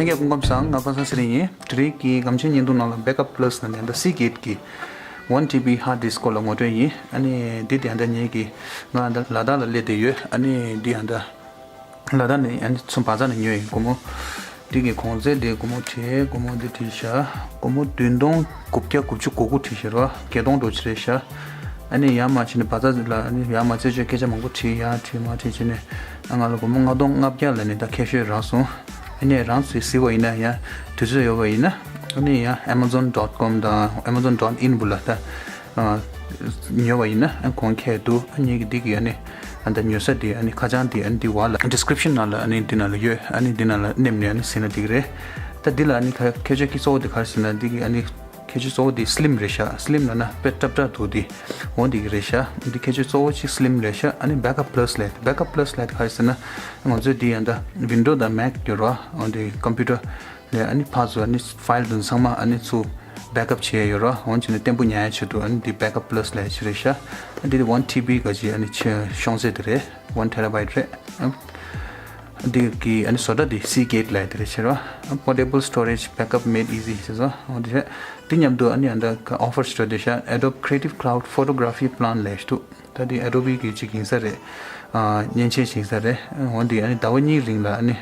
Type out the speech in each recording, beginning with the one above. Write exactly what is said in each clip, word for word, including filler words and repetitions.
ངས་སྐུ་ཁམས་བཟང་། ང་པ་སངས་ཚེ་རིང་ཡིན། དེ་རིང་གི་སྒམ་ཆེན་བརྙན་ཐུང་ནང་ལ་Backup Plus ལབ་ནས་ད་Seagate གི་One T B hard disk སྐོར་ལ་ངོ་སྤྲོད་ཡིན། ཨ་ནི་འདི་དེ་ད་ངེད་ཀྱི་ང་ད་ལ་དྭགས་ལ་སླེབས་བསྡད་ཡོད། ཨ་ནི་འདི་ཡང་ད་ལ་དྭགས་ནས་ཨ་ནི་ཚུར་བ་ཛར་ནས་ཉོས་ཡིན། སྒོར་མོ་འདི་གི་གོང་ཚད་དེ་སྒོར་མོ་བྲིས། སྒོར་མོ་འདི་བྲིས་ཤག་སྒོར་མོ་བདུན་སྟོང་དགུ་བརྒྱ་དགུ་བཅུ་གོ་དགུ་བྲིས་ཤག་རོ། བརྒྱད་སྟོང་འགྲོ་ཆེ་རེད་ཤག་ཨ་ནི་ཡར་མར་ཕྱིན་ནས་བ་ཛར་ལ་ཨ་ནི་ཡར་མར་རྩད་གཅོད་སྐད་ཆ་མང་པོ་དྲིས། ཡར་དྲིས་མར་དྲིས་བྱས་ནས་ཨ་ང་ལ་སྒོར་མོ་ལྔ་སྟོང་ལྔ་བརྒྱ་ལ་ནི་ད་ཁེ་ཤོས་རག་སོང་། ཨ་ནི་རང་ཚོས་གཟིགས་པ་ཡིན་ན་ཡང་དུས་ཚོད་ཡོད་པ་ཡིན་ན་ཨ་ནི་ཡང་Amazon dot com དང་Amazon dot in བུ་ལ་ད་ཨ་ཉོ་བ་ཡིན་ན་ཨ་གོང་ཁེ་འདུག་ཨ་ངེད་ཀྱི་འདི་གི་ཨ་ནི་ཨ་ད་ཉོ་ས་དེ་ཨ་ནི་ཁ་བྱང་དེ་ཨ་ནི་འདི་བར་ལ་description ནང་ལ་ཨ་ནི་འདི་ནང་ལ་ཡོད། ཨ་ནི་འདི་ནང་ལ་མནན་ནས་ཨ་ནི་གཟིགས་ན་འགྲིག་གི་རེད། ད་འདི་ལ་ཨ་ནི་ཁ་ཁྱད་ཆོས་ཀྱི་གཙོ་བོ་དེ་ག་རེ་ཟེར་ན་འདི་གི་ཨ་ནི་ཁྱད་ཆོས་གཙོ་བོ་དེ་slim རེད་ཤག slim ལབ་ན་དཔེ་ཀྲབ་ཀྲབ་འདུག་འདི་འོ་འདི་གི་རེད་ཤག་འདི་ཁྱད་ཆོས་གཙོ་བོ་གཅིག་slim རེད་ཤག་ཨ་ནི་Backup Plus ལབ། Backup Plus ལབ་དེ་ག་རེ་ཟེར་ན་ང་ཚོས་འདི་ཡང་ད་Windows དང་Mac ཡོད་རེད་བ། འོ་འདི་computer ལས་ཨ་ནི་ཕར་ཚུར་ཨ་ནི་file དང་ཚང་མ་ཨ་ནི་ཚུར་backup བྱས་ཡོད་རེད། འོན་ཀྱང་ནི་བརྟན་པོ་ཉར་ཡའི་ཆེད་དུ་ཨ་ནི་འདི་Backup Plus ལབ་ཡ་ཅིག་རེད་ཤག་ཨ་འདི་One T B ག་ཅིག་ཨ་ནི་ཆེ་ཤོང་ཚད་དེ་རེད། One terabyte རེད། ཨ་འདི་གི་ཨ་ནི་བཟོ་གྲྭ་འདི་Seagate ལབ་ཡ་དེ་རེད་ཤག་རེད་བ། Portable storage backup made easy ཟེར་སོང་། འོ་འདི་རེད། འདི་མཉམ་དུ་ཨ་ནི་ཨ་ད་offer ཞིག་འགྲོ་བསྡད་ཤག Adobe Creative Cloud Photography Plan ལབ་ཡ་ཞིག་འདུག་ད་འདི་Adobe གི་ཅིག་ཡིན་ས་རེད། ཨ་མཉེན་ཆས་ཅིག་ཡིན་ས་རེད། འོ་འདི་ཨ་ནི་ཟླ་བ་གཉིས་རིང་ལ་ཨ་ནི་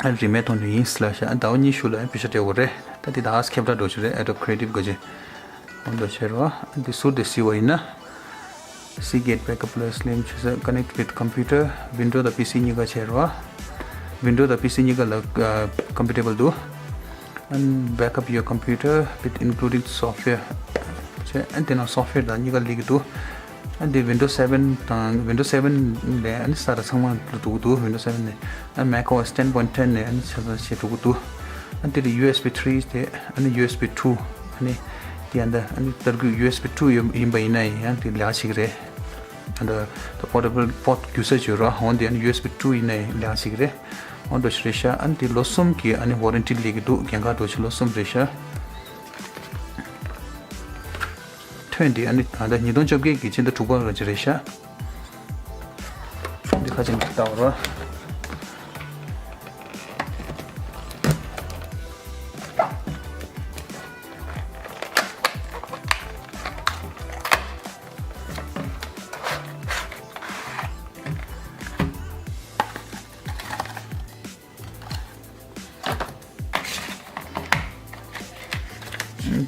རིན་མེད་ཐོག་ནས་ཡིན་ལབ་ཤག་ཟླ་བ་གཉིས་ཤུལ་ལ་པེ་ཤ་སྤྲད་དགོས་རེད། ད་འདི་ད་ཁྱབ་བསྒྲགས་འགྲོ་ཆོག་རེད། Adobe Creative ག་ཅིག་འོ་འདི་བྱས་རོ། འདི་ཟུར་དེ་གཟིགས་པ་ཡིན་ན། Seagate Backup Plus Slim ཆུ་ཚད། Connect with computer, Windows དང་PC གཉིས་ཀ་བྱས་རོ། Windows དང་PC གཉིས་ཀ་ལ་ཨ་compatible འདུག And backup your computer with including software བྱས། ཨ་དེ་ནང་software དང་གཉིས་ཀ་སླེབས་ཀྱི་འདུག་ཨ་འདི་Windows seven དང་Windows seven ནས་ཨ་ནི་གསར་ཚང་མ་འགྲོ་འདུག་འདུག Windows seven ནས། ཨ་Mac O S ten point ten ནས་ཨ་ནི་ཆ་ཚང་བྱེད་འགྲོ་གི་འདུག་ཨ་འདི་ལ་U S B three དེ་ཨ་ནི་U S B two ཨ་ནི་དེ་ཡང་ད་ཨ་ནི་ལྟར་གུ་U S B two ཡིན་པ་ཡིན་ན་ཡང་དེ་ལེགས་ཤིག་རེད། ཨ་ད་portable port རྒྱུ་ས་བྱོས་རོགས། འོན་ཏེ་ཨ་ནི་U S B two ཡིན་ན་ཡང་ལེགས་ཤིག་རེད། འོ་འདྲ་ཞིག་རེད་ཤག་ཨ་ནི་དེ་ལོ་གསུམ་གྱི་ཨ་ནི་warranty སླེབས་ཀྱི་འདུག་འགན་ཁག་འདྲ་ཞིག་ལོ་གསུམ་རེད་ཤག་ཐོན་དེ་ཨ་ནི་ད་ལྟ་ཉིས་སྟོང་བཅོ་བརྒྱད་ཀྱི་སྤྱི་ཟླ་དྲུག་པ་ར་ཅིག་རེད་ཤག་འདི་ཁ་ཅིག་ལྟ་བ་ར།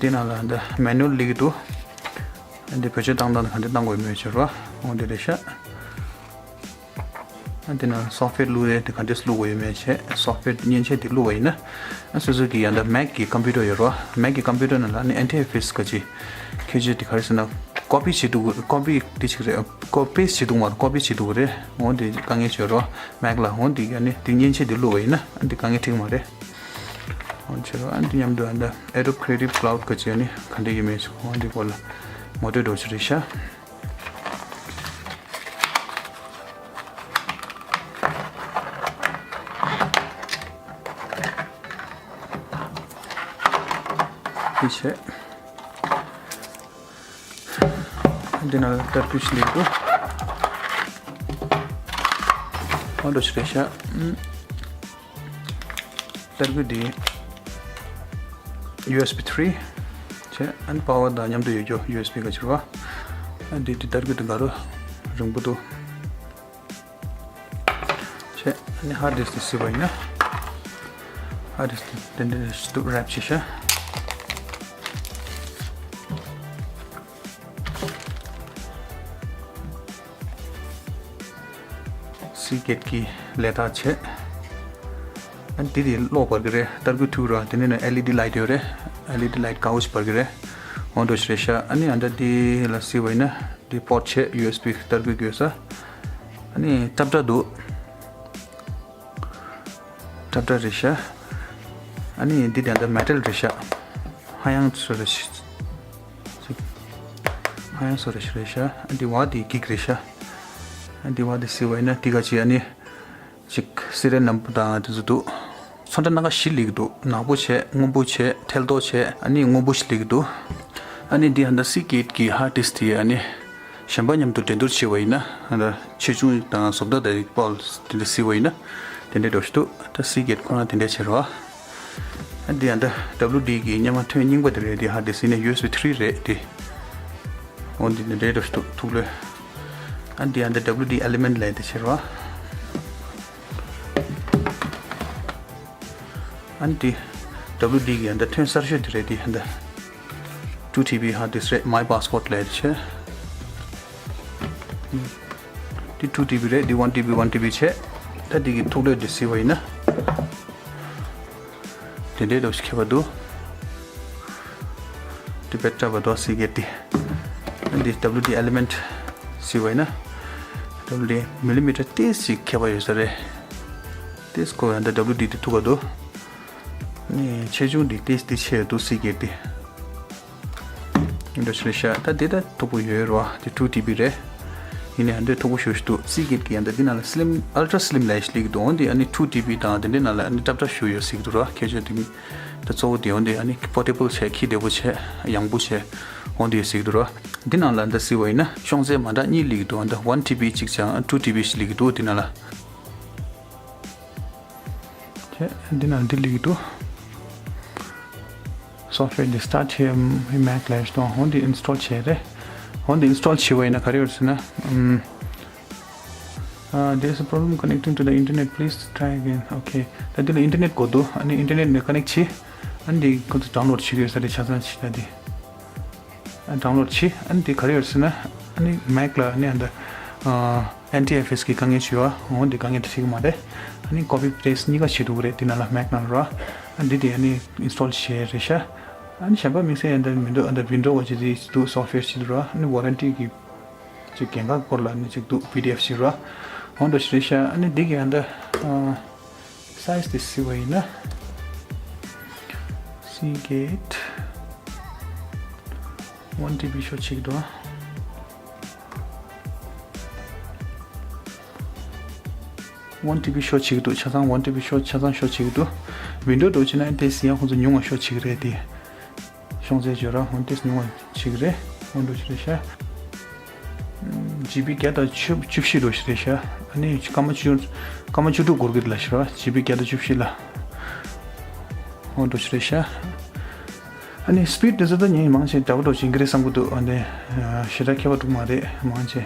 དེ་ནང་ལ་འདི་manual སླེབས་ཀྱི་འདུག་འདི་བེད་སྤྱོད་བཏང་སྟངས་ག་འདྲ་བཏང་དགོས་ཡོད་མེད་བྱས་རོགས། འོ་འདི་རེད་ཤག་དེ་ནང་software བླུགས་རེད། དེ་ག་འདྲས་བླུགས་དགོས་ཡོད་མེད་བྱས། software མཉེན་ཆས་དེ་བླུགས་པ་ཡིན་ན། སོ་སོ་གི་ཡང་ད་Mac གི་computer ཡོད་རོགས། Mac གི་computer ནང་ལ་ནི་interface ག་ཅིག་ཁྱད་ཆོས་དེ་ག་རེ་ཟེར་ན་copy བྱེད་འདུག copy དེ་ཅིག་རེད། copy paste བྱེད་འདུག་མ་རེད། copy བྱེད་འདུག་རེད། འོ་དེ་དཀའ་ངལ་བྱེད་རོགས། Mac ལ་འོ་དེ་ཡང་ནི་དེ་མཉེན་ཆས་དེ་བླུགས་པ་ཡིན་ན་ཨ་དེ་དཀའ་ངལ་འཕྲད་མ་རེད། འོ་བྱེད་རོགས། ཨ་དེ་མཉམ་དུ་ཨ་ད་Adobe Creative Cloud ག་ཅིག་ནི་ག་འདྲ་ཡོད་མེད་འོ་དེ་སྐོར་ལ་ངོ་སྤྲོད་འདྲ་ཅིག་རེད་ཤག་འདི་བྱས། འདི་ནང་ལ་ཏར་ཀུ་ཞིག་སླེབས་འདུག་འོ་འདྲ་ཞིག་རེད་ཤག་ཨུམ། ཏར་ཀུ་འདི་U S B three བྱས། ཨ་ནི་power དང་མཉམ་དུ་ཡོད་རྒྱུ་U S B ག་ཅིག་རེད་བ། ཨ་འདི་འདི་ཏར་ཀུ་འདི་ག་རུ་རིང་པོ་འདུག་བྱས། ཨ་ནི་hard disk དེ་གཟིགས་པ་ཡིན་ན། hard disk དེ་འདྲ་ཞིག་ཏུ་wrap བྱས་ཤག Seagate གི་ལས་རྟགས་བྱས། ཨ་ནི་དེ་དེ་གློག་འབར་གི་རེད། ཏར་ཀུ་འཐུག་ར། དེ་ནས་ནི་L E D light ཡོད་རེད། L E D light དཀར་པོ་ཞིག་འབར་གི་རེད། འོ་འདྲ་ཞིག་རེད་ཤག་ཨ་ནི་ཨ་ད་དེ་ལ་གཟིགས་པ་ཡིན་ན་དེ་port བྱས། U S B ཏར་ཀུ་གི་ཡོད་ས། ཨ་ནི་ཀྲབ་ཀྲ་འདུག་ཀྲབ་ཀྲ་རེད་ཤག་ཨ་ནི་འདི་དེ་འདྲ་མེ་ཊལ་རེད་ཤག་ཧ་ཡང་བཟོ་རེད་ཤག་ཧ་ཡང་བཟོ་རེད་ཤག་རེད་ཤག་ཨ་འདི་བ་དེ་གིག་རེད་ཤག་ཨ་འདི་བ་དེ་གཟིགས་པ་ཡིན་ན་འདི་ག་ཅིག་ཨ་ནི་ཅིག་སི་རེལ་ནམ་བར་དང་དེ་ཚོ་འདུག་ཚོན་ཁྲ་སྣ་ཁ་བཞི་སླེབས་ཀྱི་འདུག་ནག་པོ་བྱས། སྔོན་པོ་བྱས། ཐལ་ཏོག་བྱས། ཨ་ནི་སྔོན་པོ་ཞིག་སླེབས་ཀྱི་འདུག་ཨ་ནི་འདི་ཨ་ད་Seagate གི་hard disk དེ་ཨ་ནི་གཞན་པ་མཉམ་དུ་འགྲན་བསྡུར་བྱས་པ་ཡིན་ན། ཨ་ད་ཆེ་ཆུང་དང་བཟོ་ལྟ་དང་པོ་དེ་འདྲ་གཟིགས་པ་ཡིན་ན། དེ་འདྲའི་འདྲ་ཞིག་འདུག་ད་Seagate ཁོ་རང་དེ་འདྲའི་བྱེད་རོགས། ཨ་འདི་ཡང་ད་W D གི་སྔོན་མ་ཐོན་རྙིང་པ་དེ་རེད། དེ་ཧརཌ་ཌིསྐ་ཡིན་ནའི་ཡུ་ཨེས་བི་ཐི་རི་རེད་དེ། འོ་འདི་འདི་འདྲའི་འདྲ་ཞིག་འདུག་ཐུག་ལོས། ཨ་འདི་ཡང་ད་W D Element ལབ་དེ་བྱེད་རོགས། ཨ་འདི་W D གི་ཡང་ད་ཐོན་གསར་ཤོས་དེ་རེད། དེ་ཡང་ད་two T B ཧརཌ་ཌིསྐ་རེད། My Passport ལབ་དེ་བྱེད། འདི་two T B རེད། འདི་one T B one T B བྱེད། ད་འདི་གི་ཐུག་ལོས་འདི་གཟིགས་པ་ཡིན་ན། དེ་འདྲའི་འདྲ་ཞིག་ཁྱད་པར་འདུག་དེ་བེ་ཊ་བ་དོ་སི་གེ་ཏི། འདི་W D Element གཟིགས་པ་ཡིན་ན། W D millimeter ཏོག་ཙམ་ཁྱད་པར་ཡོད་ས་རེད། ཏོག་ཙམ་ཁོ་ཡང་ད་W D དེ་ཐུག་ག་འདུག་ནི་ཆེ་ཆུང་འདི་ཏོག་ཙམ་འདི་ཆེ་ཡོད་འདུག་སི་གེ་ཏི། འདྲ་ཞིག་རེད་ཤག་ད་དེ་ད་མཐུག་པོ་ཡོད་རེད་བ། དེ་two T B རེད། ཡིན་ནའི་ཨ་འདྲའི་མཐུག་པོ་ཞེ་པོ་ཞིག་འདུག་སི་གེ་ཏི་གི་ཡང་ད་འདི་ནང་ལ་slim, ultra slim ལབ་ཞིག་སླེབས་ཀྱི་འདུག་འོན་ཏེ་ཨ་ནི་two T B དང་དེ་འདྲའི་ནང་ལ་ཨ་ནི་ཊབ་ཊབ་ཞིག་ཡོད་ཟེར་གྱི་འདུག་ར། ཁྱད་ཆོས་དེ་ད་གཙོ་བོ་དེ་འོན་ཏེ་ཨ་ནི་པོར་ཊེ་བལ་བྱས། འཁྱེར་བདེ་པོ་བྱས། ཡང་པོ་བྱས། འོན་ཏེ་ཟེར་གྱི་འདུག་ར། འདི་ནང་ལ་ད་གཟིགས་པ་ཡིན་ན་ཤོང་ཚད་མ་འདྲ་གཉིས་སླེབས་ཀྱི་འདུག་ཨ་ད་one T B གཅིག་དང་two T B ཞིག་སླེབས་ཀྱི་འདུག་འདི་ནང་ལ། བྱས། འདི་ནང་འདི་སླེབས་ཀྱི་འདུག་སོབ་ཝེར་འདི་སི་ཊར་ཊི་ཨེམ་མེག་ལབ་ཞིག་འདུག་འོ་འདི་ཨིན་སི་ཊོལ་བྱས་རེད། འོ་འདི་ཨིན་སི་ཊོལ་བྱས་པ་ཡིན་ན་ག་རེ་ཡོད་ཟེར་ན། ཨམ། Uh, there's a problem connecting to the internet. Please try again. Okay. ད་འདི་ལ་ཨིན་ཊར་ནེཊ་དགོས་འདུག་ཨ་ནི་ཨིན་ཊར་ནེཊ་ནས་ཀ་ནེག་བྱས། ཨ་ནི་འདི་ཁོ་ཚོ་ཌའུན་ལོཌ་བྱེད་ཀྱི་ཡོད་ས་རེད། ཆ་ཚང་བྱས། ད་འདི་ཌའུན་ལོཌ་བྱས། ཨ་ནི་འདི་ག་རེ་ཡོད་ཟེར་ན། ཨ་ནི་མེག་ལ་ཨ་ནི་ཨ་ད་ཨ་ཨེན་ཊི་ཨེཕ་ཨེས་གི་དཀའ་ངལ་ཅིག་ཡོད། འོ་འདི་དཀའ་ངལ་དེ་བྱེད་ཀྱི་མ་རེད། ཨ་ནི་ཀོ་པི་པེ་སི་ཊི་གཉིས་ཀ་བྱེད་ཐུབ་ཀྱི་རེད། འདི་ནང་ལ་མེག་ནང་ལ་ར། ཨ་འདི་དེ་ཨ་ནི་ཨིན་སི་ཊོལ་བྱས་རེད་ཤག་ཨ་ནི་གཞན་པ་དམིགས་བསལ་ཡང་འདི་མི་འདུག་ཨ་ད་ཝིན་ཌོ་བ་ཅིག་དེ་འདུག་སོབ་ཝེར་ཅིག་འདུག་ར། ཨ་ནི་ཝ་རན་ཊི་གི་ཅིག་གན་ག་སྐོར་ལ་ནི་ཅིག་འདུག་པི་ཌི་ཨེཕ་ཞིག་ར། འོ་འདྲ་ཞིག་རེད་ཤག་ཨ་ནི་འདི་གི་ཨ་ད་ཨ་སའི་ཛི་དེ་གཟིགས་པ་ཡིན་ན། སི་གེ་ཊི་ཝན་ཊི་བི་ཤོ་ཆེ་གི་འདུག་ཝན་ཊི་བི་ཤོ་ཆེ་གི་འདུག་ཆ་ཚང་ཝན་ཊི་བི་ཤོ་ཆ་ཚང་ཤོ་ཆེ་གི་འདུག་ཝིན་ཌོ་འདྲ་བྱས་ན་དེ་ཟིན་ཡང་ཁོང་ཚོ་ཉུང་བ་ཤོ་ཆེ་གི་རེད་དེ། ཤོང་ཚད་བརྗོད་ར་ཧོན་ཏེས་ཉུང་བ་ཞིག་རེད། ཧོན་འགྲོ་ཞིག་རེད་ཤག་ཇི་བི་བརྒྱ་དང་བཅུ་བཅུ་བཞི་འགྲོ་ཞིག་རེད་ཤག་ཨ་ནི་སྐར་མ་བཅུ་སྐར་མ་བཅུ་དྲུག་འགོར་གི་རེད་ལ་ཤག་ཇི་བི་བརྒྱ་དང་བཅུ་བཞི་ལ་ཧོན་འགྲོ་ཞིག་རེད་ཤག་ཨ་ནི་སི་པིཌ་དེ་ཚོ་ད་ངས་མང་ཆེ་འདྲ་པོ་འགྲོ་ཞིག་གི་རེད་བསམ་གི་འདུག་ཨ་ནི་ཞེ་དྲག་ཁྱད་པར་འདུག་མ་རེད་མང་ཆེ།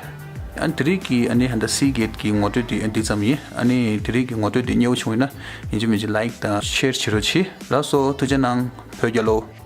ཨ་ནི་དེ་རིང་གི་ཨ་ནི་ཧན་ད་སི་གེ་ཊི་གི་ངོ་སྤྲོད་དེ་འདི་ཙམ་ཡིན། ཨ་ནི་དེ་རིང་གི་ངོ་སྤྲོད་དེ་མཉེས་པོ་བྱུང་ཡོད་ན་ཡིན་གཅིག་མིན་གཅིག་ལའིཀ་དང་ཤེར་བྱེད་རོགས་གྱིས། ལགས་སོ། ཐུགས་རྗེ་གནང་། བོད་རྒྱལ་ལོ།